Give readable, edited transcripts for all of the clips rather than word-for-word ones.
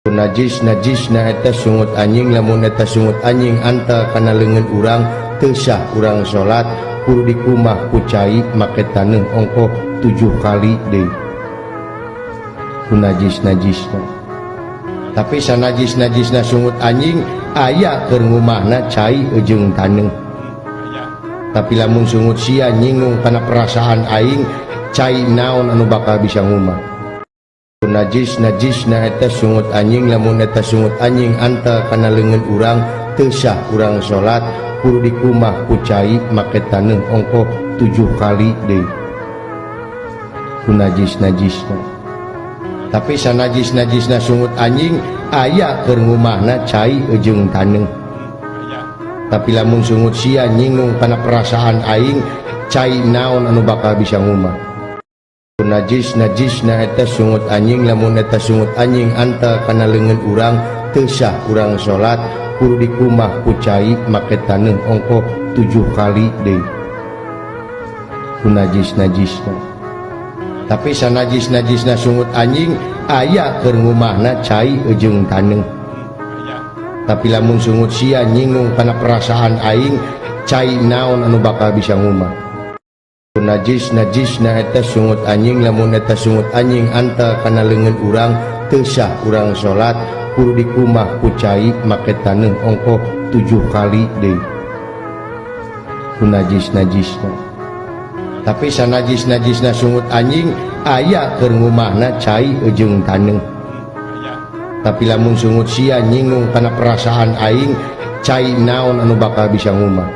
Najis najisna eta sungut anjing, lamun eta sungut anjing antel kana leungeun urang teu sah urang salat, kudu dikumah ku cai make taneuh ongkoh 7 kali deui. Ku najis najisna. Tapi sanajis najisna sungut anjing aya keur ngumahna cai jeung taneuh. Tapi lamun sungut sia nyinggung kana perasaan aing, cai naon anu bakal bisa ngumah. Najis najisna eta sungut anjing, lamun eta sungut anjing antel kana leungeun urang teu sah urang salat, kudu dikumah ku cai make taneuh ongkoh 7 kali deui. Ku najis najisna. Tapi sanajis najisna sungut anjing aya keur ngumahna cai jeung taneuh. Tapi lamun sungut sia nyinggung kana perasaan aing, cai naon anu bakal bisa ngumah. Najis najisna eta sungut anjing, lamun eta sungut anjing antel kana leungeun urang teu sah urang salat, kudu dikumah ku cai make taneuh ongkoh 7 kali deui. Ku najis najisna. Tapi sanajis najisna sungut anjing aya keur ngumahna cai jeung taneuh. Tapi lamun sungut sia nyinggung kana perasaan aing, cai naon anu bakal bisa ngumah. Najis najisna eta sungut anjing, lamun eta sungut anjing antel kana leungeun urang teu sah urang salat, kudu dikumah ku cai make taneuh ongkoh 7 kali deui. Ku najis najisna. Tapi sanajis najisna sungut anjing aya keur ngumahna cai jeung taneuh. Tapi lamun sungut sia nyinggung kana perasaan aing, cai naon anu bakal bisa ngumah.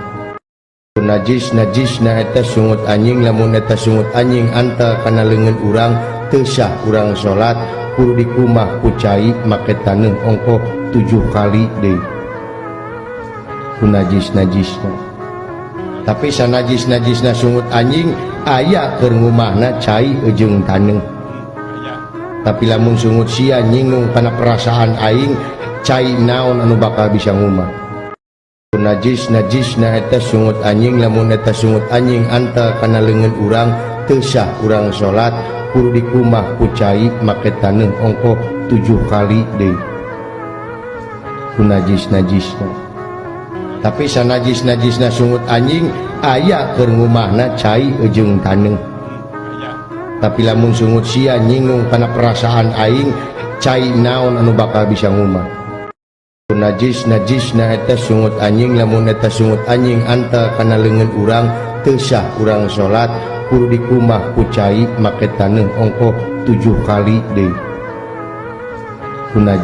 Najis najisna eta sungut anjing, lamun eta sungut anjing antel kana leungeun urang teu sah urang salat, kudu dikumah ku cai make taneuh ongkoh 7 kali deui. Ku najis najisna. Tapi sanajis najisna sungut anjing aya keur ngumahna cai jeung taneuh. Tapi lamun sungut sia nyinggung kana perasaan aing, cai naon anu bakal bisa ngumah. Najis najisna eta sungut anjing, lamun eta sungut anjing antel kana leungeun urang teu sah urang salat, kudu dikumah ku cai make taneuh ongkoh 7 kali deui. Ku najis najisna. Tapi sanajis najisna sungut anjing aya keur ngumahna cai jeung taneuh. Tapi lamun sungut sia nyinggung kana perasaan aing, cai naon anu bakal bisa ngumah. Najis najisna eta sungut anjing, lamun eta sungut anjing antel kana leungeun urang teu sah urang salat, kudu dikumah ku cai make taneuh ongkoh 7 kali deui. Ku najis